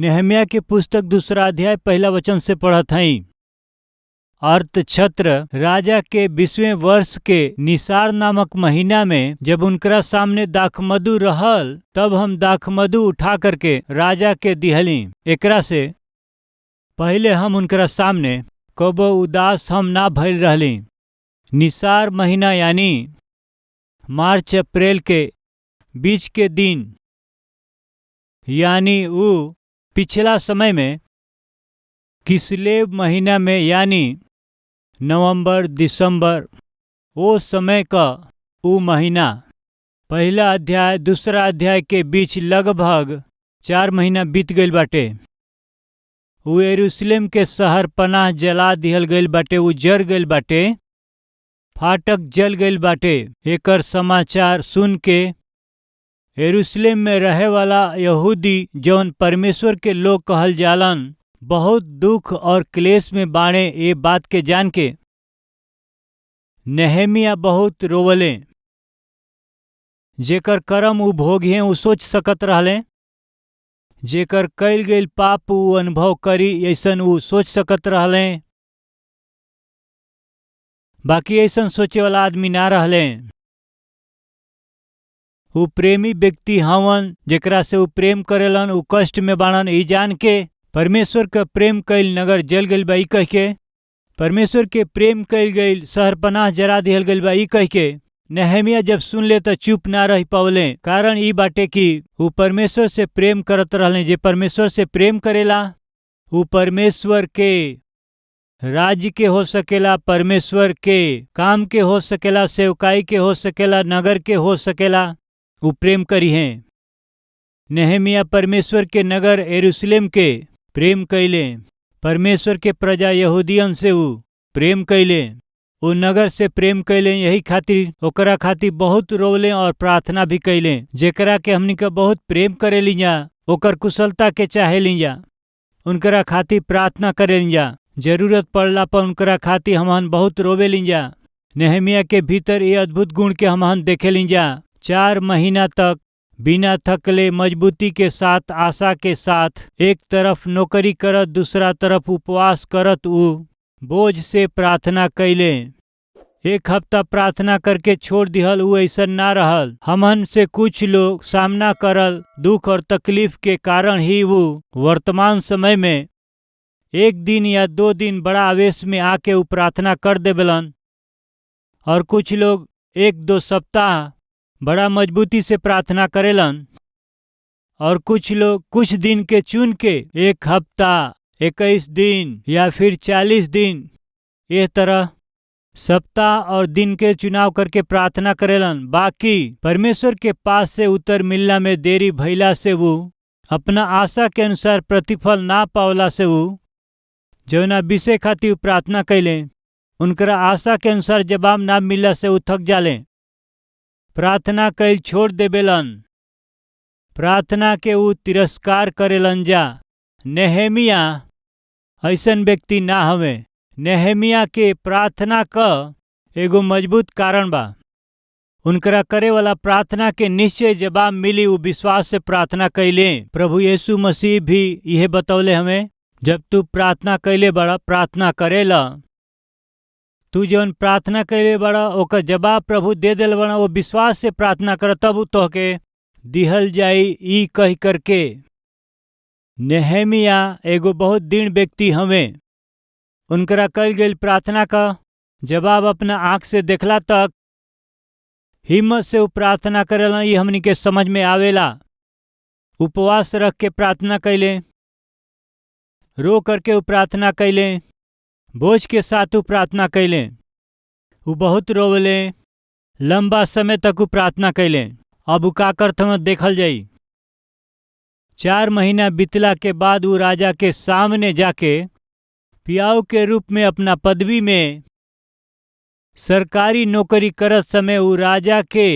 नहम्याह के पुस्तक दूसरा अध्याय पहला वचन से पढ़त हई। अर्तक्षत्र राजा के 20वें वर्ष के निसार नामक महीना में जब उनकरा सामने दाखमधु रहल, तब हम दाखमधु उठा करके राजा के दिहली। एकरा से पहिले हम उनकरा सामने कबो उदास हम ना भइल रहली। निसार महीना यानी मार्च अप्रैल के बीच के दिन, यानी ऊ पिछला समय में किसलेव महीना में, यानी नवंबर दिसंबर, वो समय का ऊ महीना। पहला अध्याय दूसरा अध्याय के बीच लगभग 4 महीना बीत गईल बाटे। ऊ यरूशलेम के शहर पनाह जला दिहल गईल बाटे, ऊ जर गईल बाटे, फाटक जल गईल बाटे। एकर समाचार सुन के यरूशलेम में रहे वाला यहूदी, जौन परमेश्वर के लोग कहल जालन, बहुत दुख और क्लेश में बाणे। ये बात के जान के नहेमिया बहुत रोवले। जेकर कर्म ऊ भोगिहे ऊ सोच सकत रहले, जेकर कईल गईल पाप ऊ अनुभव करी ऐसन ऊ सोच सकत रहले, बाकी ऐसन सोचे वाला आदमी ना रहले। ऊ प्रेमी व्यक्ति हवन, जेकरा से ऊ प्रेम करेलन ऊ कष्ट में बाणन। ई जान के परमेश्वर का प्रेम कईल नगर जल गईल बा ई कह के, परमेश्वर के प्रेम कईल गईल शहर पनाह जरा दिहल गईल बा ई कह के नहेमिया जब सुन ले त चुप ना रह पवले। कारण ई बाटे कि ऊ परमेश्वर से प्रेम करत रहले। जे परमेश्वर से प्रेम करेला ऊ परमेश्वर के राज्य के हो सकेला, परमेश्वर के काम के हो सकेला, सेवकाई के हो सकेला, नगर के हो सकेला, ऊ प्रेम करी हैं। नहेमिया परमेश्वर के नगर यरूशलेम के प्रेम कैले, परमेश्वर के प्रजा यहूदियन से ऊ प्रेम कैले, ऊ नगर से प्रेम कैले। यही खातिर ओकरा खातिर बहुत रोवले और प्रार्थना भी कैले। जेकरा के हमनी के बहुत प्रेम करेली जा, ओकर कुशलता के चाहेली जा, उनकरा खातिर प्रार्थना करेली जा, जरूरत पड़ला पर उनकरा खातिर हमहन बहुत रोवेली जा। नहेमिया के भीतर ये अद्भुत गुण के हमहन देखेली जा। 4 महीना तक बिना थकले मजबूती के साथ, आशा के साथ, एक तरफ नौकरी करत दूसरा तरफ उपवास करत ऊ बोझ से प्रार्थना कैले। 1 हफ्ता प्रार्थना करके छोड़ दिहल ऊ ऐसा ना रहल। हमन से कुछ लोग सामना करल दुख और तकलीफ के कारण ही वो वर्तमान समय में 1 दिन या 2 दिन बड़ा आवेश में आके ऊ प्रार्थना कर देवलन, और कुछ लोग 1-2 सप्ताह बड़ा मजबूती से प्रार्थना करेलन, और कुछ लोग कुछ दिन के चुन के 1 हफ्ता, 21 दिन या फिर 40 दिन, ये तरह सप्ताह और दिन के चुनाव करके प्रार्थना करेलन। बाकी परमेश्वर के पास से उत्तर मिलना में देरी भइला से वो अपना आशा के अनुसार प्रतिफल ना पावला से वो जौना विषय खातिर प्रार्थना कैले उनकरा आशा के अनुसार जवाब ना मिलला से उ थक जाले, प्रार्थना कैल छोड़ देवेलन, प्रार्थना के ऊ तिरस्कार करेलन जा। नहेमिया ऐसन व्यक्ति ना हवे। नहेमिया के प्रार्थना क एगो मजबूत कारण बा। उनकरा करे वाला प्रार्थना के निश्चय जवाब मिली। ऊ विश्वास से प्रार्थना कैले। प्रभु यीशु मसीह भी यह बतौले हमें, जब तू प्रार्थना कैले बड़ा प्रार्थना करेला, तू जौन प्रार्थना कैले बड़ा ओकर जवाब प्रभु दे दिल बड़ा, वो विश्वास से प्रार्थना कर तब तोहके दिहल जाई, ई कह करके। नहेमिया एगो बहुत दृढ़ व्यक्ति हवे। उनकरा कल गई प्रार्थना का जवाब अपना आँख से देखला तक हिम्मत से वो प्रार्थना करेला, ई हमनी के समझ में आवेला। उपवास रख के प्रार्थना कैले, रो करके वो प्रार्थना कैले, बोझ के साथ वो प्रार्थना कैले, वो बहुत रोवले, लंबा समय तक वो प्रार्थना कैले। अब उ का करत हवन देखल जाई। 4 महीना बीतला के बाद वो राजा के सामने जाके पियाऊ के रूप में अपना पदवी में सरकारी नौकरी करत समय उ राजा के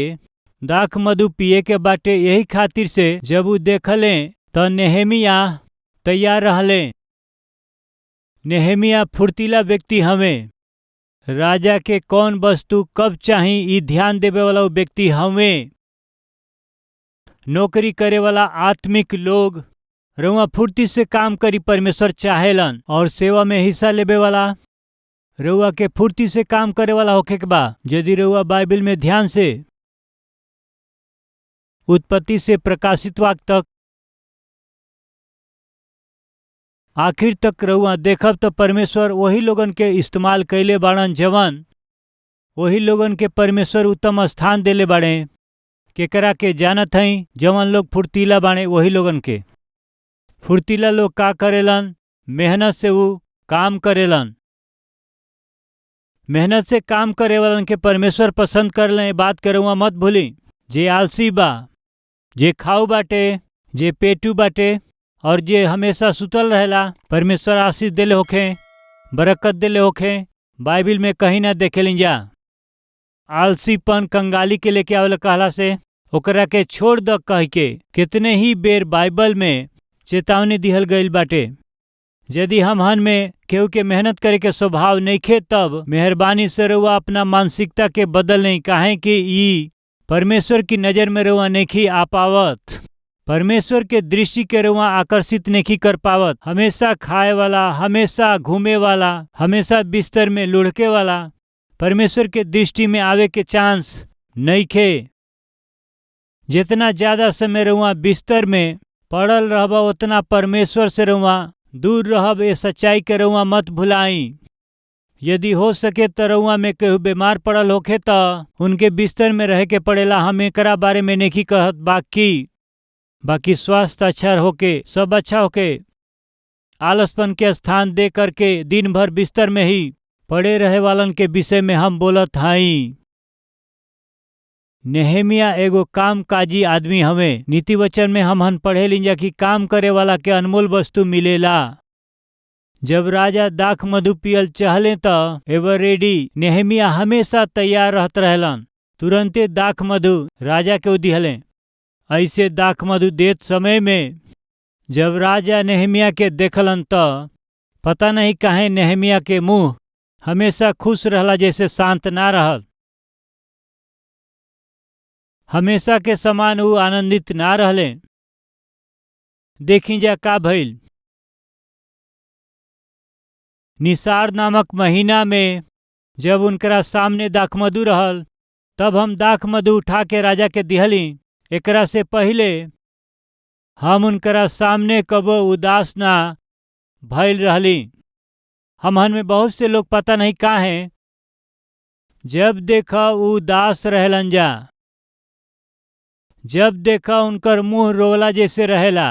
दाख मधु पिए के बाटे। यही खातिर से जब उ देखले त नहेमिया तैयार रहले। नहेमिया फुर्तीला व्यक्ति हवे। राजा के कौन वस्तु कब चाही ई ध्यान देवे वाला उ व्यक्ति हवे। नौकरी करे वाला आत्मिक लोग रउआ फुर्ती से काम करी परमेश्वर चाहेलन और सेवा में हिस्सा लेबे वाला रउआ के फुर्ती से काम करे वाला होखे के बा। यदि रउआ बाइबिल में ध्यान से उत्पत्ति से प्रकाशित वाक्य तक आखिर तक रउआ देखब त परमेश्वर वही लोगन के इस्तेमाल कइले बाड़न जवन वही लोगन के परमेश्वर उत्तम स्थान देले बाड़े। केकरा के जानत हई? जवन लोग फुर्तीला बाड़े वही लोगन के। फुर्तीला लोग का करेलन? मेहनत से ऊ काम करेलन। मेहनत से काम करे वालन के परमेश्वर पसंद करले। बात के रउआ मत भूली। जे आलसी बा, जे खाऊ बाटे, जे पेटू बाटे और जे हमेशा सुतल रहेला, परमेश्वर आशीष देले होखे, बरकत देले होखे, बाइबिल में कहीं ना देखेलिन जा। आलसीपन कंगाली के लेके आवेला कहला से ओकरा के छोड़ द कह के कितने ही बेर बाइबल में चेतावनी दिहल गईल बाटे। यदि हमहन में केहू के मेहनत करे के स्वभाव नइखे तब मेहरबानी से रउआ अपना मानसिकता के बदल नहीं, काहे कि ई परमेश्वर की नज़र में रउआ नइखी आ पावत। परमेश्वर के दृष्टि के रउआ आकर्षित नहीं कर पावत। हमेशा खाए वाला, हमेशा घूमे वाला, हमेशा बिस्तर में लुढ़के वाला परमेश्वर के दृष्टि में आवे के चांस नइखे। जितना ज़्यादा समय रउआ बिस्तर में पड़ल रहब उतना परमेश्वर से रउआ दूर रहब। ये सच्चाई के रउआ मत भुलाई। यदि हो सके त रउआ में केहू बीमार पड़ल होखे त उनके बिस्तर में रहे के पड़ेला। हम एकरा बारे में नहीं कहत, बाकी बाकी स्वास्थ्य अच्छा होके, सब अच्छा होके, आलसपन के स्थान दे करके दिन भर बिस्तर में ही पड़े रहे वालन के विषय में हम बोलत हई। नेहेमिया एगो कामकाजी आदमी हवे। नीति वचन में हम हन पढ़े लीजा कि काम करे वाला के अनमोल वस्तु मिलेला। जब राजा दाख मधु पियल चहले त एवर रेडी नेहेमिया हमेशा तैयार रहत रहलन। तुरंते दाख मधु राजा के दिहले। ऐसे दाख मधु देत समय में जब राजा नेहेमिया के देखलन त पता नहीं काहे नेहेमिया के मुंह हमेशा खुश रहला, जैसे शांत ना रहल। हमेशा के समान ऊ आनंदित ना रहले। देखी जा का भइल। निसार नामक महीना में जब उनकरा सामने दाखमधु रहल तब हम दाखमधु उठा के राजा के दिहली। एकरा से पहले हम उनकरा सामने कबो उदास ना भइल रहली। हमहन में बहुत से लोग पता नहीं काहे जब देखा उदास रहलन जा, जब देखा उनकर मुंह रोवला जैसे रहेला।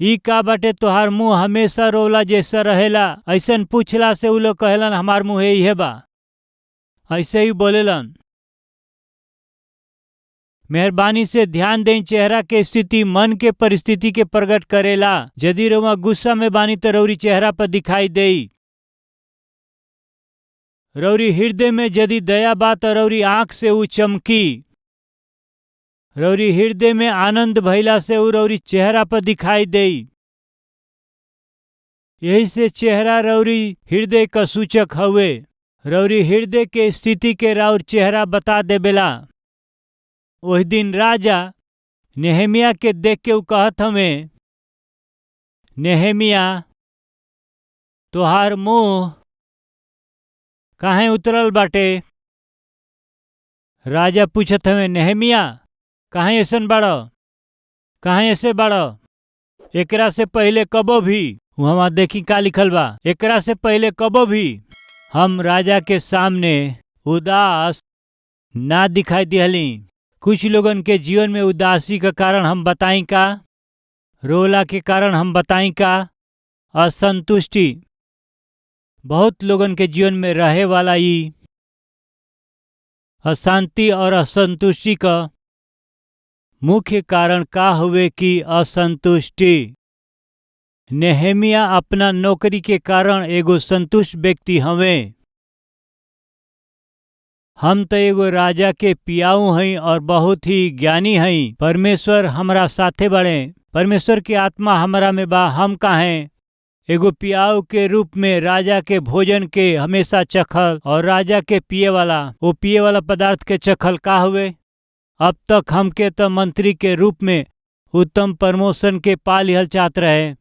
ई का बाटे तोहार मुंह हमेशा रोवला जैसा रहेला? ऐसन पूछला से उ लोग कहेलन हमार मुंह इहे बा, ऐसे ही बोलेलन। मेहरबानी से ध्यान दें, चेहरा के स्थिति मन के परिस्थिति के प्रकट करेला। यदि रउआ गुस्सा में बानी त रउरी चेहरा पर दिखाई देई। रउरी हृदय में यदि दया बा त रउरी आँख से ऊ चमकी। रउरी हृदय में आनंद भइला से ऊ रउरी चेहरा पर दिखाई देई। यही से चेहरा रउरी हृदय का सूचक हवे। रउरी हृदय के स्थिति के राउर चेहरा बता देबेला। ओहि दिन राजा नेहेमिया के देख के ऊ कहत हवे, नेहेमिया तोहार मुंह काहे उतरल बाटे? राजा पूछत हवे, नेहेमिया काहे ऐसन बाड़, काहे ऐसे बाड़? एकरा से पहले कबो भी, वहाँ देखी का लिखल बा, एकरा से पहले कबो भी हम राजा के सामने उदास ना दिखाई दिहली। कुछ लोगन के जीवन में उदासी का कारण हम बताई का, रोला के कारण हम बताई का, असंतुष्टि। बहुत लोगन के जीवन में रहे वाला ई अशांति और असंतुष्टि का मुख्य कारण का हुए कि असंतुष्टि। नेहेमिया अपना नौकरी के कारण एगो संतुष्ट व्यक्ति हवे। हम तो एगो राजा के पियाऊ हई और बहुत ही ज्ञानी हई। परमेश्वर हमरा साथे बड़े, परमेश्वर के आत्मा हमरा में बा। हम काहे एगो पियाऊ के रूप में राजा के भोजन के हमेशा चखल और राजा के पिए वाला वो पिए वाला पदार्थ के चखल का हुए? अब तक हमके तो मंत्री के रूप में उत्तम प्रमोशन के पा लिहल चाहत रहे।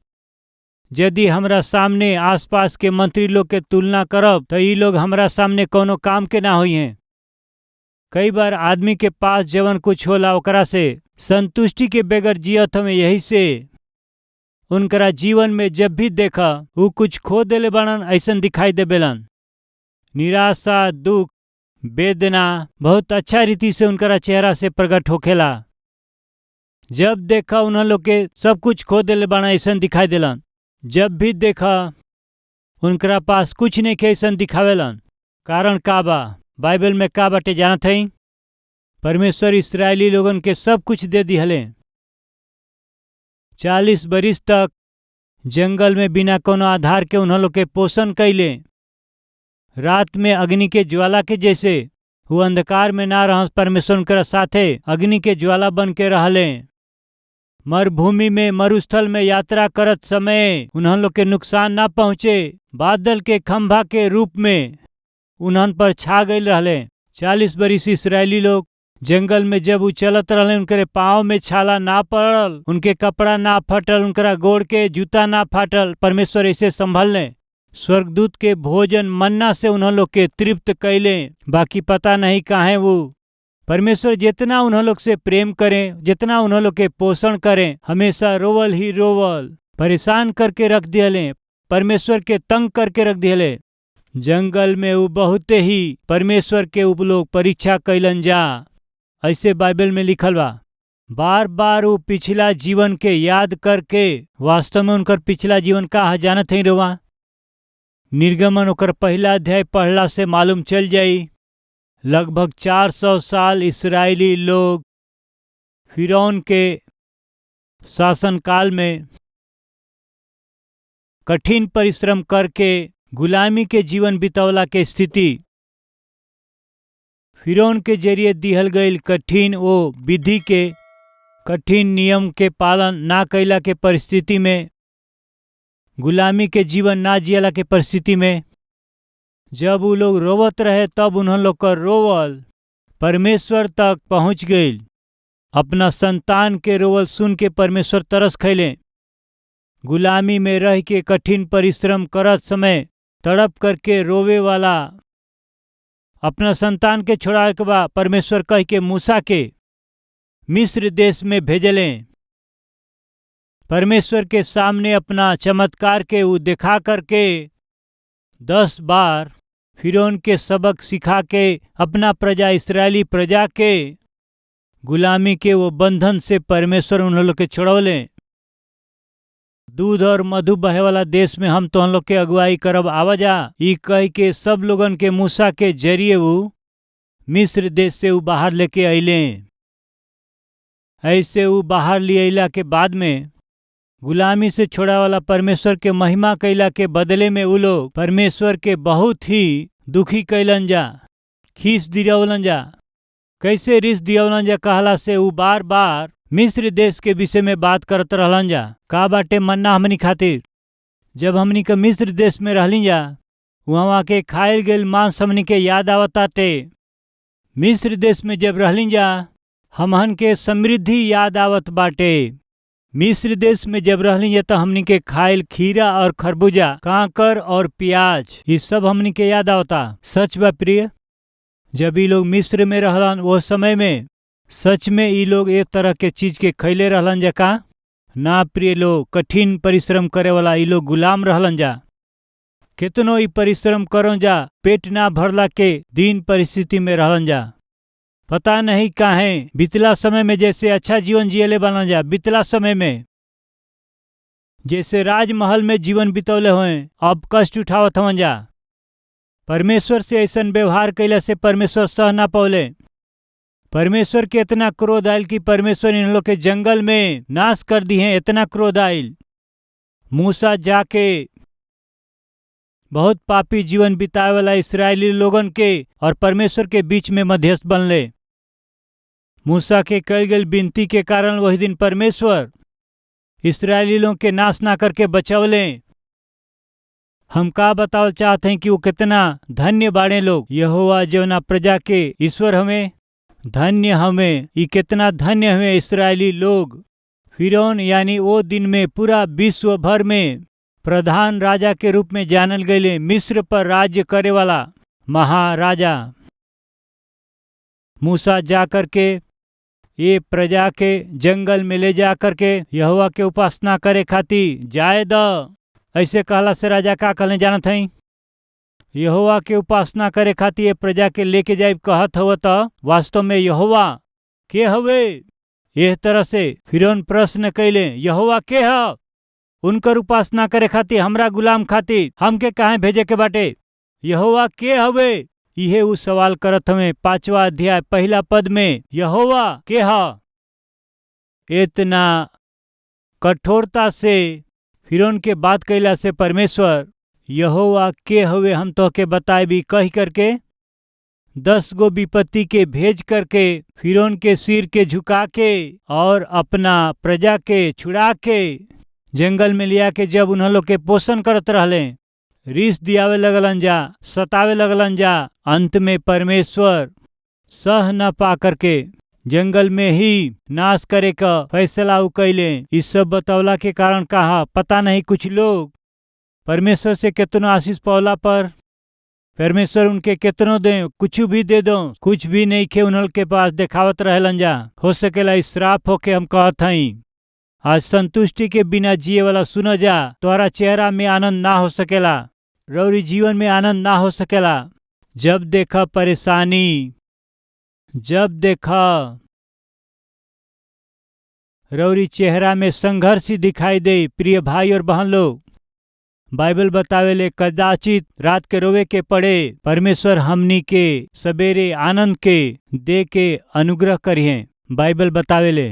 यदि हमरा सामने आसपास के मंत्री लोग के तुलना करब त ई लोग हमरा सामने कौनो काम के ना होई हैं। कई बार आदमी के पास जवन कुछ होला ओकरा से संतुष्टि के बगैर जियत हमें। यही से उनकरा जीवन में जब भी देखा उ कुछ खो देले बाड़न ऐसन दिखाई देबेलन। निराशा, दुख, वेदना बहुत अच्छा रीति से उनकरा चेहरा से प्रकट होखेला। जब देखा उन्हन लोग के सब कुछ खो देले बाड़न ऐसन दिखाई देलन। जब भी देखा उनकरा पास कुछ नहीं के ऐसन दिखावेलन। कारण का बा? बाइबल में का बाटे जानत हई? परमेश्वर इसराइली लोगन के सब कुछ दे दिहले। 40 बरिस तक जंगल में बिना कोनो आधार के उन्हन लोग के पोषण कैले। रात में अग्नि के ज्वाला के जैसे वो अंधकार में ना रहस, परमेश्वर उनकरा साथे अग्नि के ज्वाला बन के रहले। मरुभूमि में, मरुस्थल में यात्रा करत समय उन्हन लोग के नुकसान ना पहुँचे, बादल के खंभा के रूप में उन्हन पर छा गई रहले। 40 बरिस इसराइली लोग जंगल में जब उ चलत रहले उनकरे पाँव में छाला ना पड़ल, उनके कपड़ा ना फटल, उनकरा गोड़ के जूता ना फाटल। परमेश्वर ऐसे संभलने। स्वर्गदूत के भोजन मन्ना से उन्हन लोग के तृप्त कैले। बाकी पता नहीं काहे वो परमेश्वर जितना उन्हन लोग से प्रेम करें, जितना उन्हन लोग के पोषण करें, हमेशा रोवल ही रोवल, परेशान करके रख दियले, परमेश्वर के तंग करके रख दियले। जंगल में वो बहुते ही परमेश्वर के उ लोग परीक्षा कैलन जा, ऐसे बाइबल में लिखल बा। बार बार वो पिछला जीवन के याद करके, वास्तव में उनकर पिछला जीवन का जानत हई रोवा? निर्गमन ओकर पहला अध्याय पढ़ला से मालूम चल जाई। लगभग 400 साल इसराइली लोग फिरौन के शासनकाल में कठिन परिश्रम करके गुलामी के जीवन बितौला के स्थिति, फिरौन के जरिए दिहल गईल कठिन वो विधि के, कठिन नियम के पालन ना कैला के परिस्थिति में, गुलामी के जीवन ना जियला के परिस्थिति में जब वो लोग रोवत रहे तब उन्हन लोग का रोवल परमेश्वर तक पहुंच गईल। अपना संतान के रोवल सुन के परमेश्वर तरस खैले। गुलामी में रह के कठिन परिश्रम करत समय तड़प करके रोवे वाला अपना संतान के छोड़ावे के बा परमेश्वर कह के मूसा के मिस्र देश में भेजले। परमेश्वर के सामने अपना चमत्कार के उ दिखा करके 10 बार फिरौन के सबक सिखा के अपना प्रजा इसराइली प्रजा के गुलामी के वो बंधन से परमेश्वर उन लोग के छोड़वले। दूध और मधु बहे वाला देश में हम तो लोग के अगुवाई करब, आवाजा ई कह के सब लोगन के मूसा के जरिए वो मिस्र देश से उ बाहर लेके अइले। ऐसे उ बाहर ले अइला के बाद में गुलामी से छोड़ा वाला परमेश्वर के महिमा कैला के बदले में उ लोग परमेश्वर के बहुत ही दुखी कैलन जा, खीस दियावलन जा। कैसे रिस दियावलन जा कहला से उ बार बार मिस्र देश के विषय में बात करत रहलन जा। का बाटे मन्ना हमनी खातिर? जब हमनी के मिस्र देश में रहली जा वहाँ के खायल गेल मांस हमनी के याद आवताटे। मिस्र देश में जब रहली जा हमहन के समृद्धि याद आवत बाटे। मिस्र देश में जब रहली जा तो हमनी के खायल खीरा और खरबूजा, कांकर और प्याज, ये सब हमनी के याद आवता। सच बा प्रिय, जब ये लोग मिस्र में रहलन वो समय में सच में ये लोग एक तरह के चीज के खैले रहलन जा का ना प्रिय लोग? कठिन परिश्रम करे वाला ये लोग गुलाम रहलन जा। कितनो ही परिश्रम करो जा पेट ना भरला के दीन परिस्थिति में रहलन जा। पता नहीं काहे बीतला समय में जैसे अच्छा जीवन जियले बनल जा, बीतला समय में जैसे राजमहल में जीवन बितौले हुए अब कष्ट उठावत हवन जा। परमेश्वर से ऐसा व्यवहार कैला से परमेश्वर सह ना पौले। परमेश्वर के इतना क्रोध आयल कि परमेश्वर इन लोग के जंगल में नाश कर दी है, इतना क्रोध आयल। मूसा जाके बहुत पापी जीवन बिताए वाला इसराइली लोगन के और परमेश्वर के बीच में मध्यस्थ बनले। मूसा के कल गई विनती के कारण वही दिन परमेश्वर इसराइली लोगों के नाश ना करके बचवले। हम का बतावल चाहते हैं कि वो कितना धन्य बाड़े लोग। यहोवा जवना प्रजा के ईश्वर हमें धन्य, हमें ये कितना धन्य हमें इसराइली लोग। फिरौन यानी वो दिन में पूरा विश्व भर में प्रधान राजा के रूप में जानल गईले, मिस्र पर राज्य करे वाला महाराजा। मूसा जा करके ये प्रजा के जंगल में ले जा करके यहोवा के उपासना करे खातिर जाए द। ऐसे कहला से राजा का कहले जानत हई? यहोवा के उपासना करे खातिर ये प्रजा के लेके जाए कहत हव त वास्तव में यहोवा के हवे? एह तरह से फिरौन प्रश्न कैले, यहोवा के ह? उनकर उपासना करे खातिर हमरा गुलाम खातिर हमके काहे भेजे के बाटे? यहोवा के हवे? इहे उ सवाल करत हवे 5वां अध्याय 1 पद में, यहोवा के ह? इतना कठोरता से फिरौन के बात कैला से परमेश्वर यहोवा के हवे हम तोहके बताएबी कह करके 10 गो विपत्ति के भेज करके फिरौन के सिर के झुका के और अपना प्रजा के छुड़ा के जंगल में लिया के जब उन्हें लोग के पोषण करत रहले, रिस दियावे लगलन जा, सतावे लगलन जा, अंत में परमेश्वर सह न पा करके जंगल में ही नाश करे का फैसला उ कैले। इस सब बतौला के कारण कहा पता नहीं कुछ लोग परमेश्वर से कितनो आशीष पौला पर परमेश्वर उनके कितनो दे, कुछ भी दे दो, कुछ भी नहीं खे उन्हल के पास देखावत रहलन जा। हो सकेला इसराफ होके हम कहत हई। आज संतुष्टि के बिना जिए वाला सुन जा, तोहरा चेहरा में आनंद ना हो सकेला, रौरी जीवन में आनंद ना हो सकेला। जब देखा परेशानी, जब देखा रौरी चेहरा में संघर्ष ही दिखाई दे। प्रिय भाई और बहन लोग, बाइबल बतावेले कदाचित रात के रोवे के पड़े, परमेश्वर हमनी के सवेरे आनंद के दे के अनुग्रह करिए। बाइबल बतावेले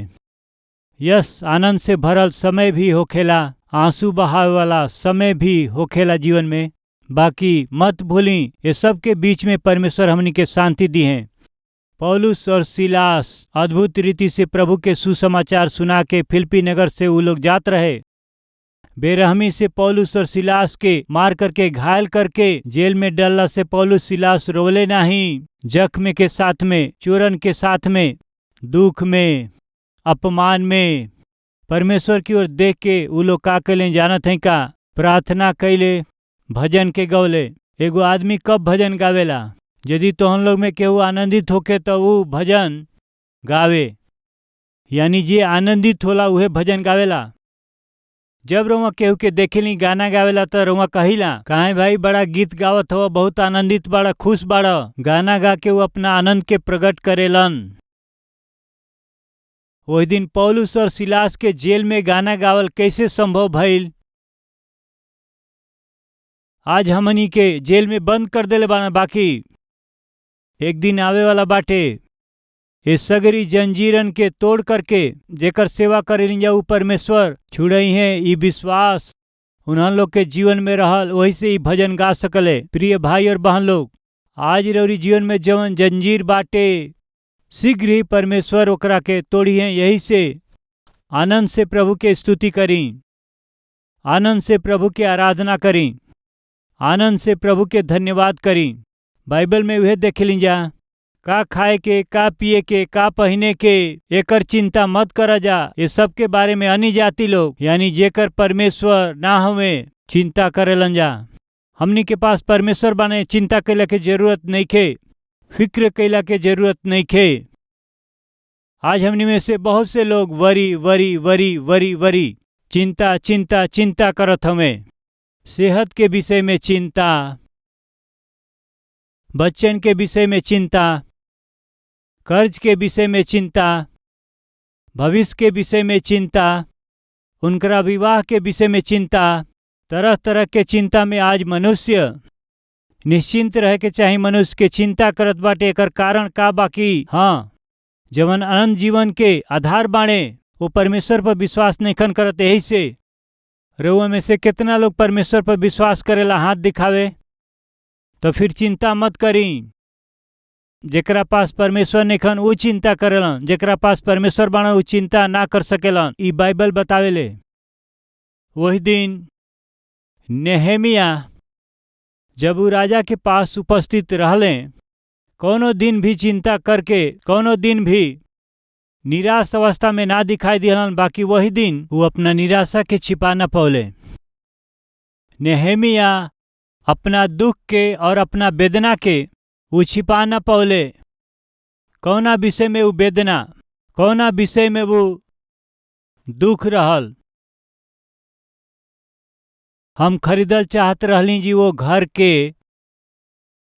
यस आनंद से भरल समय भी होखेला, आंसू बहावे वाला समय भी होखेला जीवन में। बाकी मत भूली ये सब के बीच में परमेश्वर हमनी के शांति दी है। पौलुस और सिलास अद्भुत रीति से प्रभु के सुसमाचार सुना के फिलिप्पी नगर से वो लोग जात रहे। बेरहमी से पौलुस और सिलास के मार करके घायल करके जेल में डलला से पौलुस सिलास रोवले नहीं, जख्म के साथ में, चोरन के साथ में, दुख में, अपमान में परमेश्वर की ओर देख के उ लोग का कैले जानत हैं का? प्रार्थना कैले, भजन के गौले। एगो आदमी कब भजन गावेला? यदि तोहन लोग में केहू आनंदित होके तो उ भजन गावे, यानी जे आनंदित होला उहे भजन गावेला। जब रउआ केहू के देखेली गाना गावेला तो रउआ कहिला, काहे भाई बड़ा गीत गावत हो, बहुत आनंदित बाड़ा, खुश बाड़ा। गाना गा के वो अपना आनंद के प्रकट करेलन। वही दिन पौलुस और सिलास के जेल में गाना गावल कैसे संभव भइल? आज हमनी के जेल में बंद कर देले बाना, बाकी एक दिन आवे वाला बाटे ये सगरी जंजीरन के तोड़ करके जेकर सेवा करेली जा उ परमेश्वर छुड़ई है। ई विश्वास उन्हन लोग के जीवन में रहल, वही से ई भजन गा सकले। प्रिय भाई और बहन लोग, आज रौरी जीवन में जवन जंजीर बाटे शीघ्र ही परमेश्वर ओकरा के तोड़ी है। यही से आनंद से प्रभु के स्तुति करी, आनंद से प्रभु के आराधना करी, आनंद से प्रभु के धन्यवाद करी। बाइबल में वह देख जा, का खाए के, का पिए के, का पहने के, एकर चिंता मत करा जा। ये सब के बारे में अन्य जाति लोग यानी जेकर परमेश्वर ना हवे चिंता करेलन जा। हमनी के पास परमेश्वर बने, चिंता कैला के जरूरत नहीं खे, फिक्र कैला के जरूरत नहीं खे। आज हमनी में से बहुत से लोग worry worry worry worry worry, चिंता चिंता चिंता करत हमें। सेहत के विषय में चिंता, बच्चन के विषय में चिंता, कर्ज के विषय में चिंता, भविष्य के विषय में चिंता, उनकरा विवाह के विषय में चिंता, तरह तरह के चिंता में आज मनुष्य निश्चिंत रह के चाहे मनुष्य के चिंता करत बाटे। एकर कारण का बाकी? हाँ, जवन अनंत जीवन के आधार बाणे वो परमेश्वर पर विश्वास नहीं करत। यही से रउआ में से कितना लोग परमेश्वर पर विश्वास करेला हाथ दिखावे? तो फिर चिंता मत करी। जेकरा पास परमेश्वर निखन वो चिंता करेलन, जेकरा पास परमेश्वर बाणन वो चिंता ना कर सकेलन, ई बाइबल बतावेले। वही दिन नेहेमिया जब वो राजा के पास उपस्थित रहले, कोनो दिन भी चिंता करके, कोनो दिन भी निराश अवस्था में ना दिखाई दिहलन, बाकी वही दिन वो अपना निराशा के छिपा न पौले। नेहेमिया अपना दुख के और अपना वेदना के वो छिपा न पौले। कौना विषय में वो वेदना, कौना विषय में वो दुख रहल? हम खरीदल चाहत रहली जी वो घर के,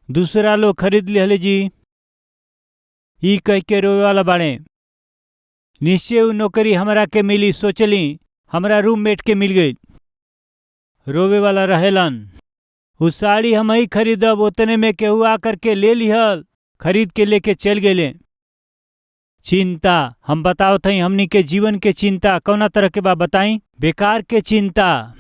दूसरा लोग खरीद लिहले जी, ई कह के रोवे वाला बाड़े। निश्चय उ नौकरी हमरा के मिली, सोचली हमरा रूममेट के मिल गई। रोवे वाला रहेलन। उ साड़ी हम ही खरीदब, उतने में केहू आकर के ले लिहल, खरीद के लेके चल गए। चिंता हम बतावत हई, हमनी के जीवन के चिंता कौना तरह के बा बताई? बेकार के चिंता।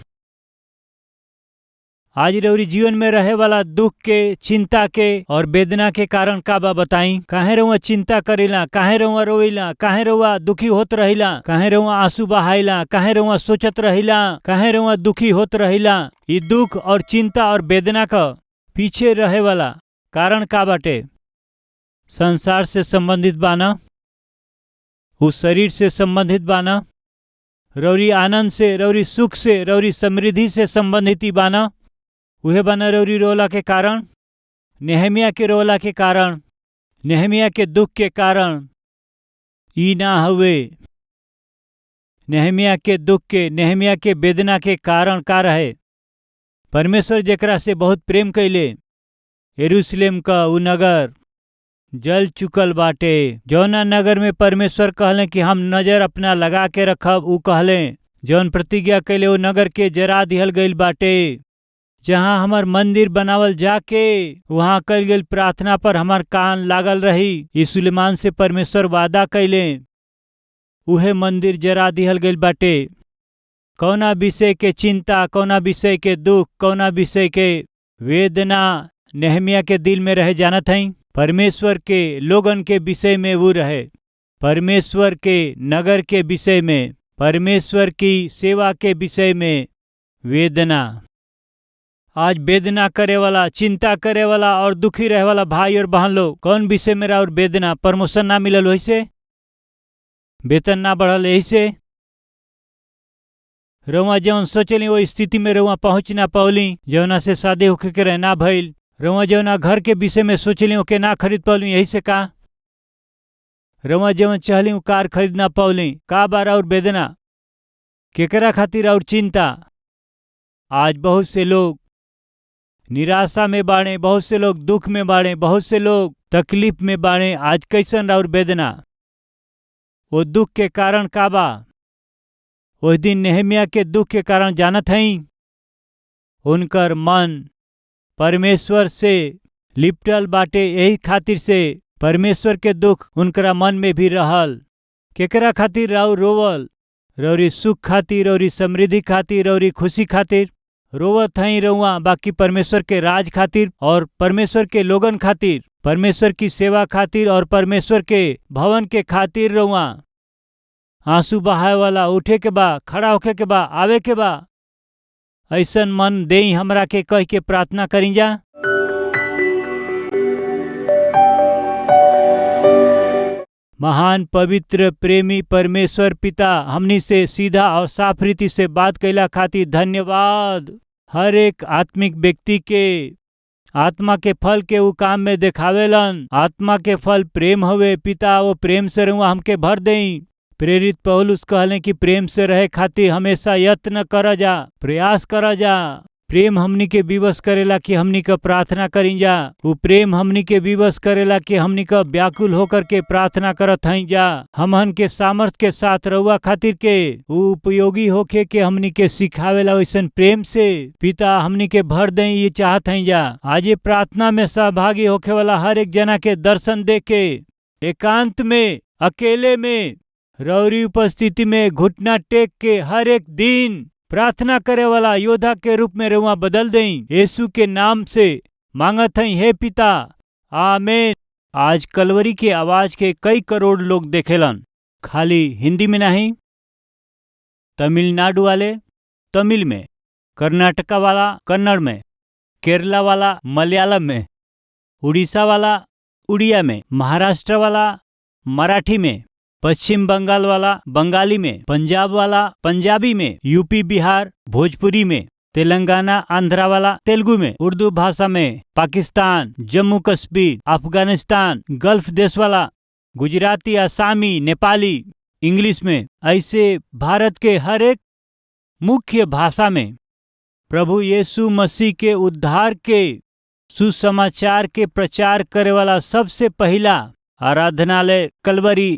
आज रउरी जीवन में रहे वाला दुख के, चिंता के और वेदना के कारण का बा बताई? काहे रउआ चिंता करेला? काहे रउआ रोइला? काहे रउआ दुखी होत रहिला? काहे रउआ आंसू बहाइला? काहे रउआ सोचत रहिला? काहे रउआ दुखी होत रहिला? ई दुख और चिंता और वेदना का पीछे रहे वाला कारण का बाटे? संसार से संबंधित बाना, उ शरीर से संबंधित बाना, रौरी आनंद से, रौरी सुख से, रौरी समृद्धि से संबंधित ई बाना। उहे बाना रौरी रोला के कारण, नेहमिया के रोला के कारण, नेहमिया के दुख के कारण ई ना हुए। नेहमिया के दुख के, नेहमिया के वेदना के कारण का रहे? परमेश्वर जेकरा से बहुत प्रेम कैले, यरूशलेम का उ नगर जल चुकल बाटे। जौना नगर में परमेश्वर कहले कि हम नजर अपना लगा के रखब, उ कहले जौन प्रतिज्ञा कैले वो नगर के जरा दिहल गईल बाटे। जहाँ हमार मंदिर बनावल जाके वहाँ कल गईल प्रार्थना पर हमार कान लागल रही। ई सुलेमान से परमेश्वर वादा कैले, उहे मंदिर जरा दिहल गईल बाटे। कौना विषय के चिंता, कौना विषय के दुख, कौना विषय के वेदना नेहमिया के दिल में रहे जानत हई? परमेश्वर के लोगन के विषय में वो रहे, परमेश्वर के नगर के विषय में, परमेश्वर की सेवा के विषय में वेदना। आज वेदना करे वाला, चिंता करे वाला और दुखी रहे वाला भाई और बहन लोग, कौन विषय में और वेदना? प्रमोशन ना मिलल वही से, वेतन ना बढ़ल यही से, रउआ जौन सोचली वो स्थिति में रउआ पहुँच ना पौली, जौना से शादी होखे के रहे ना भइल, रउआ जौना घर के विषय में सोचली ओके ना खरीद पौली यही से का, रउआ जौन चाहली उ कार खरीद ना पौली, का बार और वेदना, केकरा खातिर और चिंता? आज बहुत से लोग निराशा में बाड़े, बहुत से लोग दुख में बाड़े, बहुत से लोग तकलीफ में बाड़े। आज कैसन और वेदना? वो दुख के कारण का बा? उस दिन नेहमिया के दुख के कारण जानत हई? उनकर मन परमेश्वर से लिपटल बाटे, यही खातिर से परमेश्वर के दुख उनकरा मन में भी रहल। केकरा खातिर राउ रोवल? रौरी सुख खातिर, रौरी समृद्धि खातिर, रौरी खुशी खातिर रोवत हई रउआ, बाकी परमेश्वर के राज खातिर और परमेश्वर के लोगन खातिर, परमेश्वर की सेवा खातिर और परमेश्वर के भवन के खातिर रउआ आंसू बहाए वाला उठे के बा, खड़ा होखे के बा, आवे के बा। ऐसन मन देई हमरा के कह के प्रार्थना करी जा। महान पवित्र प्रेमी परमेश्वर पिता, हमनी से सीधा और साफ रीति से बात कैला खातिर धन्यवाद। हर एक आत्मिक व्यक्ति के आत्मा के फल के उ काम में देखावेलन। आत्मा के फल प्रेम हवे पिता, वो प्रेम से रुआ हमके भर देई। प्रेरित पौलुस कहले कि प्रेम से रहे खातिर हमेशा यत्न कर जा, प्रयास कर जा। प्रेम हमनी के विवश करेला कि हमनी का प्रार्थना करी जा। उ प्रेम हमनी के विवश करेला कि हमनी का व्याकुल होकर के प्रार्थना करत हई जा। हमहन के सामर्थ के साथ रउआ खातिर के उ उपयोगी होखे के हमनी के सिखावेला। वैसन प्रेम से पिता हमनी के भर दे, ये चाहत हई जा। आज ये प्रार्थना में सहभागी होखे वाला हर एक जना के दर्शन दे के एकांत में, अकेले में, रौरी उपस्थिति में घुटना टेक के हर एक दिन प्रार्थना करे वाला योद्धा के रूप में रुआ बदल दें। यीशु के नाम से मांगत हई हे पिता, आमेन। आज कलवरी के आवाज के कई करोड़ लोग देखेलन, खाली हिंदी में नहीं, तमिलनाडु वाले तमिल में, कर्नाटका वाला कन्नड़ में, केरला वाला मलयालम में, उड़ीसा वाला उड़िया में, महाराष्ट्र वाला मराठी में। पश्चिम बंगाल वाला बंगाली में, पंजाब वाला पंजाबी में, यूपी बिहार भोजपुरी में, तेलंगाना आंध्रा वाला तेलुगु में, उर्दू भाषा में, पाकिस्तान, जम्मू कश्मीर, अफगानिस्तान, गल्फ देश वाला गुजराती, आसामी, नेपाली, इंग्लिश में, ऐसे भारत के हर एक मुख्य भाषा में प्रभु यीशु मसीह के उद्धार के सुसमाचार के प्रचार करे वाला सबसे पहिला आराधनालय कलवरी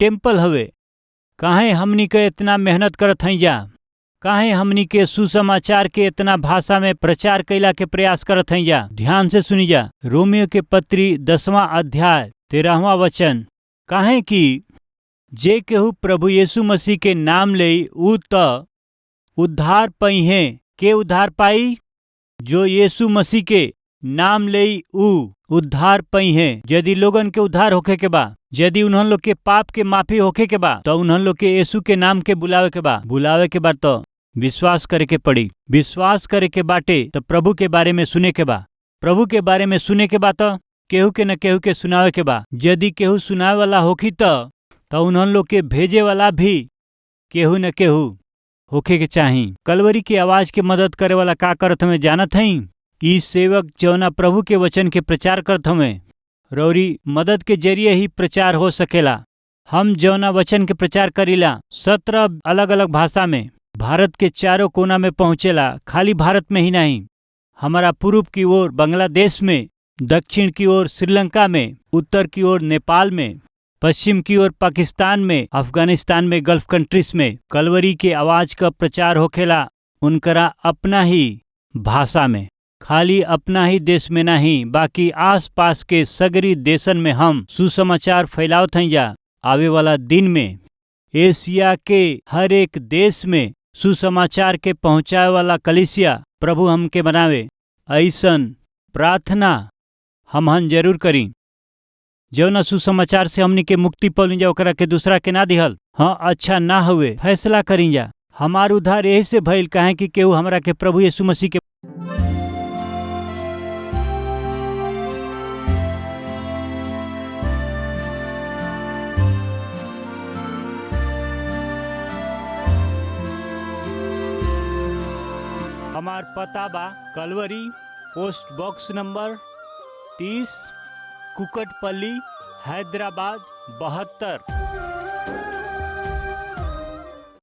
टेम्पल हवे। काहे हमनी के इतना मेहनत करत हई जा? काहे हमनी के सुसमाचार के इतना भाषा में प्रचार कैला के प्रयास करत हई जा? ध्यान से सुनी जा। रोमियो के पत्री 10वां अध्याय 13वां वचन, काहे कि जे केहू प्रभु यीशु मसीह के नाम ले ऊ त उद्धार पइहे। के उद्धार पाई? जो यीशु मसीह के नाम ले ऊ उद्धार पइहे। यदि लोगन के उद्धार होखे के बा, यदि उन्हन लोग के पाप के माफी होखे के बा, तो उन्हन लोग के यीशु के नाम के बुलावे के बा। बुलावे के बा तो विश्वास करे के पड़ी। विश्वास करे के बाटे तो प्रभु के बारे में सुने के बा। प्रभु के बारे में सुने के बा तो केहू के न केहू के सुनावे के बा। यदि केहू सुनावे वाला होखी तो उन्हन लोग के भेजे वाला भी केहू न केहू होखे के चाही। कलवरी के आवाज के मदद करे वाला का करत हमें जानत हई? ई सेवक जौना प्रभु के वचन के प्रचार करत हमें, रौरी मदद के जरिए ही प्रचार हो सकेला। हम जौना वचन के प्रचार करीला 17 अलग अलग भाषा में भारत के चारों कोना में पहुँचेला। खाली भारत में ही नहीं, हमारा पूर्व की ओर बांग्लादेश में, दक्षिण की ओर श्रीलंका में, उत्तर की ओर नेपाल में, पश्चिम की ओर पाकिस्तान में, अफगानिस्तान में, गल्फ कंट्रीज में कलवरी के आवाज का प्रचार होखेला उनकरा अपना ही भाषा में। खाली अपना ही देश में नहीं, बाकी आसपास के सगरी देशन में हम सुसमाचार फैलावत हई जा। आवे वाला दिन में एशिया के हर एक देश में सुसमाचार के पहुँचाए वाला कलीसिया प्रभु हमके बनावे, ऐसन प्रार्थना हमहन जरूर करी। जौना सुसमाचार से हमनी के मुक्ति पौली जा ओकरा के दूसरा के ना दिहल, हाँ अच्छा ना हुए फैसला करी जा। हमार उद्धार यही से भइल काहे कि केहू हमरा के प्रभु यीशु मसीह के हमार पता बा Calvary, post box number 30, Kukatpally, Hyderabad 72।